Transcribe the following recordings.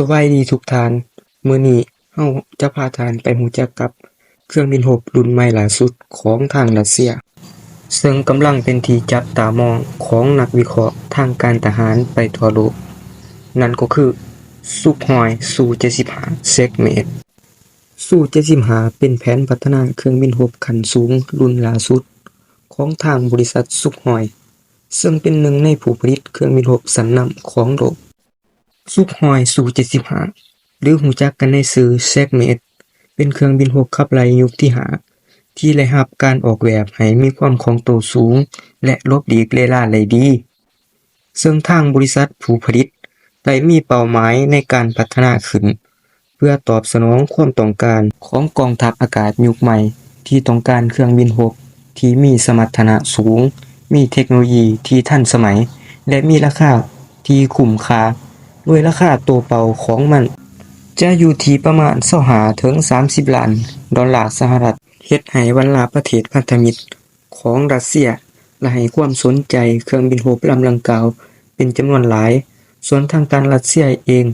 ສະບາຍດີທຸກທ່ານ, ມື້ນີ້ເຮົາຈະພາທ່ານໄປຮູ້ຈັກກັບເຄື່ອງບິນຮົບລຸ້ນໃໝ່ລ່າສຸດຂອງທາງຣັດເຊຍ, ເຊິ່ງກຳລັງເປັນທີ່ຈັບຕາມອງຂອງນັກວິເຄາະທາງການທະຫານໄປທົ່ວໂລກ, ນັ້ນກໍຄື Sukhoi Su ເຈັດສິບຫ້າ Segmet. Su ເຈັດສິບຫ້າ ເປັນແຜນພັດທະນາເຄື່ອງບິນຮົບຂັ້ນສູງລຸ້ນລ່າສຸດຂອງທາງບໍລິສັດ Sukhoi, ເຊິ່ງເປັນໜຶ່ງໃນຜູ້ຜະລິດເຄື່ອງບິນຮົບຊັ້ນນຳຂອງໂລກ. Sukhoi Su ເຈັດສິບຫ້າ ຫຼື ຮູ້ຈັກກັນໃນຊື່ Segmet, ເປັນເຄື່ອງບິນຮົບຂັບໄລ່ຍຸກທີຫ້າ ທີ່ໄດ້ຮັບການອອກແບບໃຫ້ມີຄວາມຄ່ອງໂຕສູງ ແລະ ຫຼົບຫຼີກເລລາໄດ້ດີ, ເຊິ່ງທາງບໍລິສັດຜູ້ຜະລິດໄດ້ມີເປົ້າໝາຍໃນການພັດທະນາຂຶ້ນ ເພື່ອຕອບສະໜອງຄວາມຕ້ອງການຂອງກອງທັບອາກາດຍຸກໃໝ່ ທີ່ຕ້ອງການເຄື່ອງບິນຮົບທີ່ມີສະມັດຖະນະສູງ, ມີເທັກໂນໂລຢີທີ່ທັນສະໄໝ ແລະ ມີລາຄາທີ່ຄຸ້ມຄ່າ, ໂດຍລາຄາໂຕເປົ່າຂອງມັນຈະຢູ່ທີ່ປະມານຊາວຫ້າເຖິງສາມສິບລ້ານດອນລາສະຫະລັດ, ເຮັດໃຫ້ບັນດາປະເທດພັນທະມິດຂອງຣັດເຊຍ ລະໃຫ້ຄວາມສົນໃຈເຄື່ອງບິນຮົບລຳດັ່ງກ່າວເປັນຈຳນວນຫຼາຍ, ສ່ວນທາງການຣັດເຊຍເອງ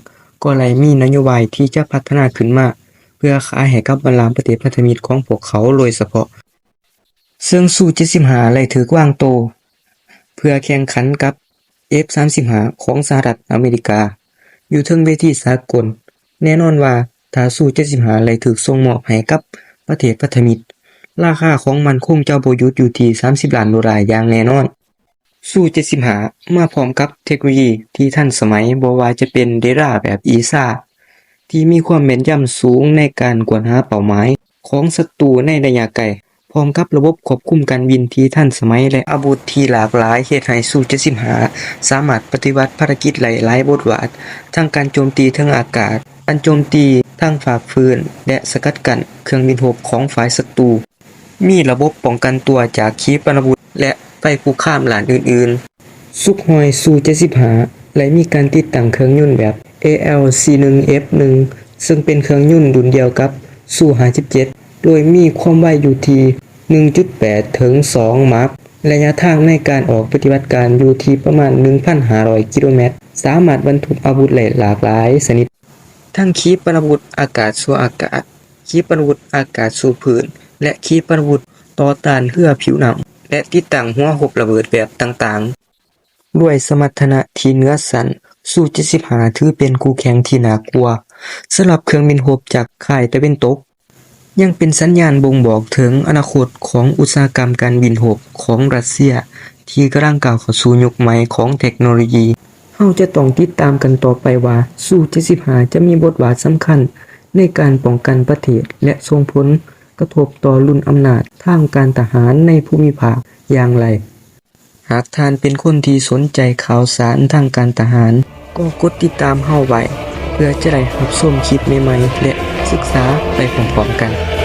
ກໍໄດ້ມີນະໂຍບາຍທີ່ຈະພັດທະນາຂຶ້ນມາ ເພື່ອຂາຍໃຫ້ກັບບັນດາປະເທດພັນທະມິດຂອງພວກເຂົາໂດຍສະເພາະ. ເຊິ່ງ Su ເຈັດສິບຫ້າ ໄດ້ຖືກວາງໂຕເພື່ອແຂ່ງຂັນກັບ F ສາມສິບຫ້າ ຂອງສະຫະລັດອາເມລິກາ ຢູ່ເທິງເວທີສາກົນ. ແນ່ນອນວ່າ ຖ້າ Su ເຈັດສິບຫ້າ ໄດ້ຖືກສົ່ງມອບໃຫ້ກັບປະເທດພັນທະມິດ, ລາຄາຂອງມັນຄົງຈະບໍ່ຢຸດຢູ່ທີ່ສາມສິບລ້ານໂດລາຢ່າງແນ່ນອນ. Su ເຈັດສິບຫ້າ ມາພ້ອມກັບເທັກໂນໂລຢີທີ່ທັນສະໄໝ, ບໍ່ວ່າຈະເປັນເຣດາແບບ ESA ທີ່ມີຄວາມແມ່ນຢຳສູງໃນການກວດຫາເປົ້າໝາຍຂອງສັດຕູໃນໄລຍະໄກ, ພ້ອມກັບລະບົບຄວບຄຸມການບິນທີ່ທັນສະໄໝ ແລະ ອາວຸດທີ່ຫຼາກຫຼາຍ, ເຮັດໃຫ້ Su ເຈັດສິບຫ້າ ສາມາດປະຕິບັດພາລະກິດໄດ້ຫຼາຍບົດບາດ, ທັງການໂຈມຕີເທິງອາກາດ, ການໂຈມຕີທາງພາກພື້ນ ແລະ ສະກັດກັ້ນເຄື່ອງບິນຮົບຂອງຝ່າຍສັດຕູ. ມີລະບົບປ້ອງກັນຕົວຈາກຂີປະນາວຸດ ແລະ ໄຟຄຸກຄາມດ້ານອື່ນໆ. Sukhoi Su ເຈັດສິບຫ້າ ໄດ້ມີການຕິດຕັ້ງເຄື່ອງຍົນແບບ AL ສີ່ສິບເອັດ F ໜຶ່ງ ເຊິ່ງເປັນເຄື່ອງຍົນລຸ້ນດຽວກັບ Su ຫ້າສິບເຈັດ ໂດຍມີຄວາມໄວຢູ່ທີ່ ໜຶ່ງຈຸດແປດ ເຖິງ ສອງ Mach. ໄລຍະທາງໃນການອອກປະຕິບັດການຢູ່ທີ່ປະມານ ໜຶ່ງພັນຫ້າຮ້ອຍ ກິໂລແມັດ, ສາມາດບັນທຸກອາວຸດໄດ້ຫຼາກຫຼາຍຊະນິດ. ທັງຂີປະນາວຸດອາກາດສູ່ອາກາດ, ຂີປະນາວຸດອາກາດສູ່ພື້ນ ແລະ ຂີປະນາວຸດຕໍ່ຕ້ານເຮືອຜິວນ້ຳ ແລະ ຕິດຕັ້ງຫົວຮົບລະເບີດແບບຕ່າງໆ. ດ້ວຍສະມັດຖະນະທີ່ເໜືອຊັ້ນ, Su ເຈັດສິບຫ້າ ຖືເປັນຄູ່ແຂ່ງທີ່ໜ້າກົວສຳລັບເຄື່ອງບິນຮົບຈາກຄ້າຍຕາເວັນຕົກ. ຍັງເປັນສັນຍານບົ່ງບອກເຖິງອະນາຄົດຂອງອຸດສາຫະກຳການບິນຮົບຂອງຣັດເຊຍ ທີ່ກຳລັງກ້າວເຂົ້າສູ່ຍຸກໃໝ່ຂອງເທັກໂນໂລຢີ. ເຮົາຈະຕ້ອງຕິດຕາມກັນຕໍ່ໄປວ່າ Su ເຈັດສິບຫ້າ ຈະມີບົດບາດສຳຄັນໃນການປ້ອງກັນປະເທດ ແລະ ສົ່ງຜົນກະທົບຕໍ່ລຸ້ນອຳນາດທາງການທະຫານໃນພູມິພາກຢ່າງໃດ. ຫາກທ່ານເປັນຄົນທີ່ສົນໃຈຂ່າວສານທາງການທະຫານ, ກໍກົດຕິດຕາມເຮົາໄວ້ ເພື່ອຈະໄດ້ຮັບຊົມຄລິບໃໝ່ໆ ແລະ ສຶກສາໄປພ້ອມໆກັນ.